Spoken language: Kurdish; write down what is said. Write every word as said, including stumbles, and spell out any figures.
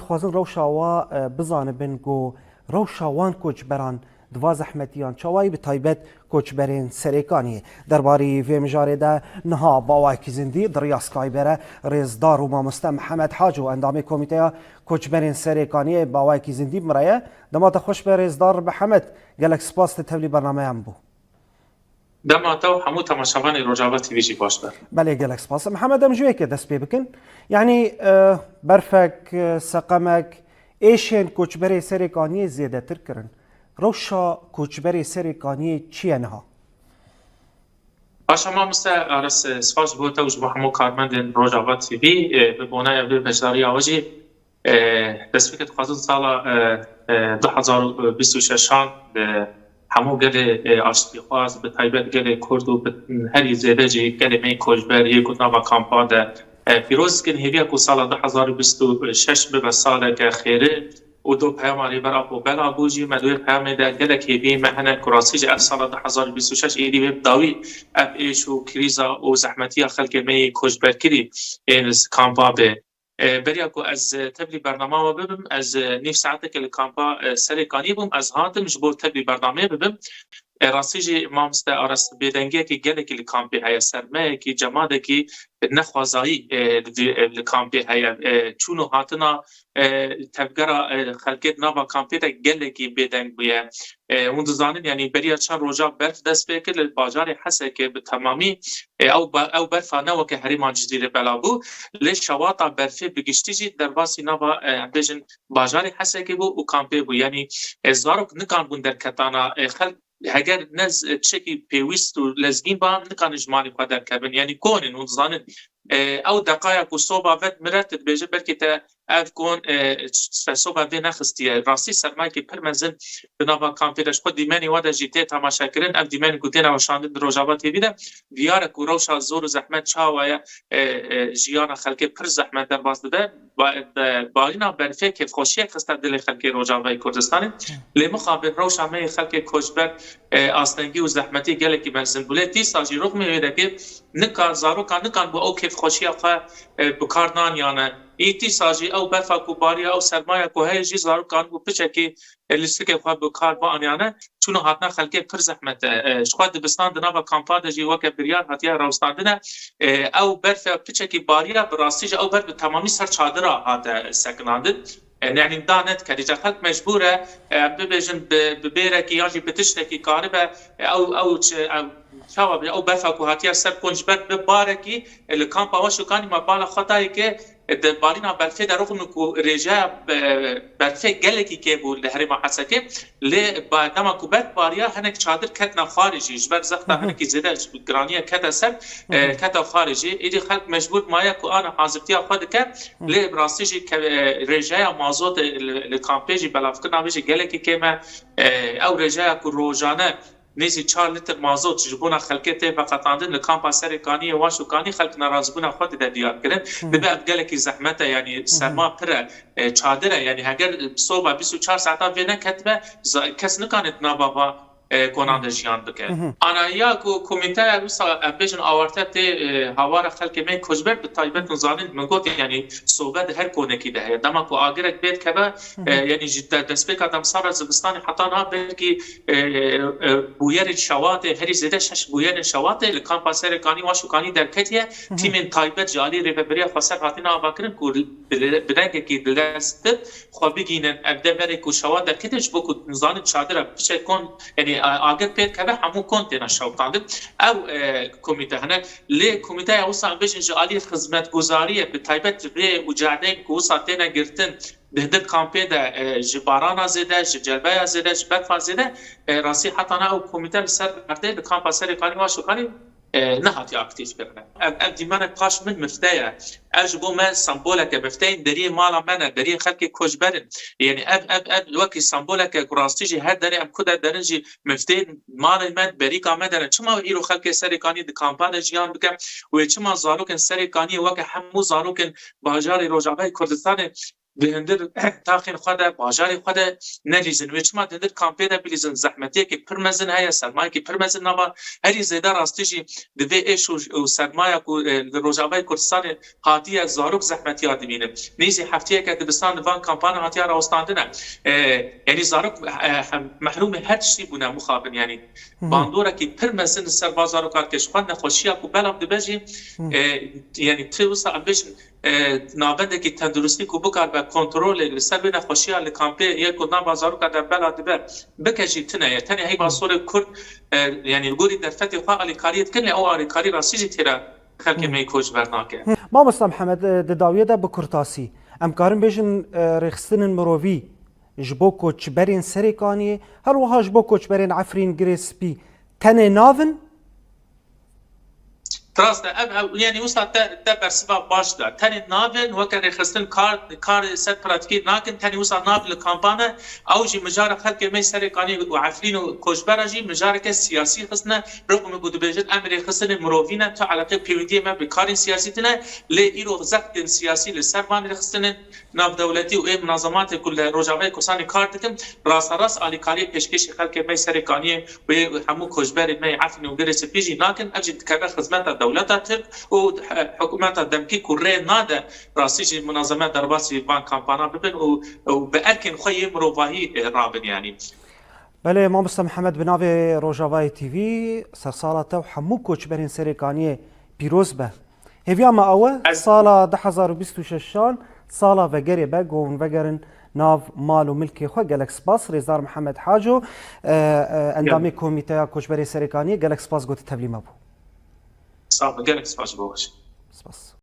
Dixwazin rewşa wa, e, bizanibin ku rewşa wan koçberan di va zehmetiyan çawayî, bi taybet koçberên Serêkaniyê. Derbarî vê mijarê de niha bi awayekî zindî di riya Skype re rêzdar û mamoste Mihemed Hac û endamê Komîteya Koçberên Serêkaniyê bi awayekî zindî bi me re ye. Dema te xweş be rêzdar Mihemed, gelek spas te tevlî bernameya min bû. Dema te û hemû temaşevanê Rojava T V jî baş be. Belê, gelek spas. Mihemed, em ji wê yekê dest pê bikin. Yanî, e, berfek, e, seqemek, êşên koçberê Serêkaniyê zêdetir kirin. Rewşa koçberê Serêkaniyê çi ye niha? Paşa mamoste Aras, e, spas ji bo te û ji bo hemû karmendên Rojava T V, e, bi boneya vê beşdariya we jî. E, destpêkê dixwazin sala, e, e, du hezar û bîst û şeşan li hemû gelê, e, aştiyxwaz, bi taybet gelê Kurd û bi herî zêde jî gelê me yê koçber yê ku nava kampa de, e, pîroz dikin. Hêviya ku sala du hezar û bîst û şeş bibe saleke xêrê û do peyama Rêber Apo bela bû jî, me di wê peyamê de gelek hêviyê me hene ku rastî jî ev sala du hezar û bîst û şeş êdî wê bi dawî ev êş û krîza û zehmetiya xelkê me yê koçberkirî ên li kampa bê. E, beriya ku ez, e, tevlî bernama we bibim, ez, e, nîv saeteke li kampa, e, Serêkaniyê bûm, ez hatim ji bo tevlî bernameyê bibim. E, rastî jî mamoste Aras, bêdengiyekî gelekî li kampê heye, sermeyekî, cemadekî nexwazayî, e, li, e, li kampê heye. E, çûn û hatina, e, tevgera, e, xelkê di nava kampê de gelekî bêdeng bûye. E, hûn dizanin, yanî beriya çend roja berf dest pê kir li bajarê Hesekê bi temamî, e, ew ba-, ew berfa ne weke herêma Cizîrê bela bû, lê şewata berfê bi giştî jî derbasî nava, e, em bêjin bajarê Hesekê bû û kampê bû. Yanî, e, zarok nikanbûn derketana, e, xelk heger ne z-, tiştekî pêwîst û lezgîn ba, nikanin ji malê xwe derkevin. Yanî kon in, hûn dizanin, e, ew deqaya ku soba vedimire, tu dibêje belkî te ev kon, e, te soba vê nexistiye. Rastî sermayekî pir mezin di nava kampê de, ji xwe dîmenê we de jî tê temaşekirin. Ev dîmenên ku têne weşandin di Rojava T V de, diyar e ku rewşa zor û zehmet çawa ye, e, e, jiyana xelkê pir zehmet derbas dibe. Ba-, be-, barîna berfê kêfxweşiyek xiste dilê xelkê Rojavayê Kurdistanê. Lê mixabin rewşa me yê xelkê koçber, e, astengî û zehmetî gelekî mezin bû. Lê dîsa jî rixmê wê de ke nika zarokan nikan bû ew kêfxweşiya xwe, e, bi kar naniyane. Î dîsa jî ew berfa ku bariya, ew sermaya ku heye jî zarokan bû piçekî, e, lîstikê xwe bi kar bianiyane. Çûn û hatina xelkê pir zehmet e. E, ji xwe dibistan di nava kampa de jî weke biryar hatiye rawestandine. E, ew berf piçekî bariya, bi rastî jî ew berf bi temamî ser çadira hate sekinandin. E, yanî da nediketî. Ca xelk mecbûr e, e, em bibêjin bi, bi bêrekî yan jî bi tiştekî karibe, e, ew, ew çi, ew çawa bê, ew berfa ku hatiye ser kon ji ber bi barekî, e, li kampa Waşûkanî me bala xwe dayê ke, e, di barîna berfê de rixin ku rêjeya, e, berfê gelekî kêm bû li herêma Hesekê. Lê ba-, dema ku berf bariya, hinek çadir ketine xwarê jî, ji ber zexta hinekî zêde, ji giraniya kete ser, e, kete xwarê jî. Êdî xelk mecbûr maye ku ana hazirtiya xwe dike. Lê bi rastî jî ke-, e, rêjeya mazotê li, li kampê jî, belavkirina vê jî gelekî kêm e. E, ew rêjeya ku rojane nêzî çar lîtir mazot ji bona xelkê tê veqetandin, li kampa Serêkaniyê, Waşûkanî, xelk nerazîbûna xwe dide diyar kirin. Dibe ev gelekî zehmet e, yanî serma pir e, e, çadir e, yanî heger soba bîst û çar saetan vê neketibe, za-, kes nikane di nava va, e, konan de jiyan bike. Anayiya ku komîteya wisa, em bêjin, awarte tê, e, hawara xelkê me koçber, bi taybet hûn zanin, min got, yanî sobe di her konekî de heye. Dema ku agirek pê dikeve, e, yanî ji de-, destpêka demsala zivistanê heta niha belkî, e, e, bûyerên şewatê, herî zêde şeş bûyerên şewatê li kampa Serêkanî, Waşûkanî derketiye. Tîmên taybet ji alî Rêveberiya Xweser hatine avakirin ku bi, bi dengekî dileztin xwe bigihînin ev deverê ku şewat derketiye, ji bo ku nizanin çadira piçek kon, yanî, a-, agir pê dikeve, hemû kon têne şewitandin. Ew, e, komîte hene. Lê komîteya wisa em bêjin ji alî xizmetguzariyê, bi taybet rê û cadeyên ku wisa têne girtin, di hindik kampê de, e, ji barana zêde, ji celbeya zêde, ji berfa zêde, e, rastî heta niha ew komîte li ser erdê, li kampa Serêkanî, Waşûkanî, e, nehatiye aktîf kirine. Ev, ev dîmenek paş min mifte ye. Ev ji bo me sembolek e. Mifteyên deriyê mala me ne, deriyê xelkê koçber in. Yanî ev, ev, ev wekî sembolek e ku rastî jî her derê em ku de derin jî mifteyên malê me, berîka me de ne. Çima îro xelkê Serêkanî di kampa de jiyan bike? Wê çima zarokên Serêkaniyê weke hemû zarokên bajarê Rojavayê Kurdistanê di hindir taxên xwe de, bajarê xwe de nelîzin. Wê çima di hindir kampê de bilîzin? Zehmetiyekê pir mezin heye, sermayekê pir mezin nava. Herî zêde rastî jî di vê êş û, û sermaya ku, e, li Rojavayê Kurdistanê hatiye, zarok zehmetiya dibînin. Nêzî heftiyeke dibistan li van kampana hatiye rawestandine. E, yanî zarok, e, mehrûmê her tiştî bûne mixabin yanî. Bandorekî pir mezin li ser va zaroka dike. Ji xwe nexweşiya ku belav dibe jî, e, yanî tu wisa em bêjin, e, navendekî tenduristî ku bikaribe kontrolê li ser vê nexweşiya li kampê yê ku nava zaroka de bela dibe, bike jî tune ye. Tenê heyva sorê Kurd, e, yanî li gorî derfetê xwe alîkariyê dikin, lê ew alîkarî rastî jî têra xelkê me yê koçber nake. Mamosta Mihemed, e, di dawiyê de bi kurtasî, em karin bêjin, e, rêxistinên mirovî ji bo koçberên Serêkaniyê, her wiha ji bo koçberên Efrîn, Girê Spî tenê nav in? Rast e, ev, ev, yanî wisa te, te bersiva baş da. Tenê nav in, weke rêxistin kar, kar ser pratîkê nakin, tenê wisa nav li kampane, ew jî mijara xelkê me Serêkaniyê û Efrîn û koçbera jî mijareke siyasî xistine. Rixmî ku dibêjin em rêxistinê mirovî ne, tu eleqê pêwendiyê me bi karên siyasî tine, lê îro zextên siyasî li ser van rêxistinên navdewletî û ê munazematê ku li Rojavayê Kurdistanê kar dikin, rasterast alîkariyê pêşkêşî xelkê me Serêkaniyê û ê hemû koçberên me yê Efrîn û Girê Spî jî nakin. Ev jî dikeve xizmeta dewleta Tirk û, e, hikûmeta demkî ku rê nade rastî jî munazeme derbasî van kampana bibin û, û bi erkên xwe yê mirovahî, e, rabin yanî. Belê, mamoste Mihemed, bi navê Rojavayê T V, sersala te û hemû koçberên Serêkaniyê pîroz be. Hêviya me ew e, sala du hezar û bîst û şeşan sala vegerê be, ku hûn vegerin nav mal û milkê xwe. Gelek spas, Rêzdar Mihemed Haco, e, e, endamê Komîteya Koçberê Serêkaniyê, gelek spas ku tu tevlî me bû. Sağ olun, gelek spas ji bo we. Spas.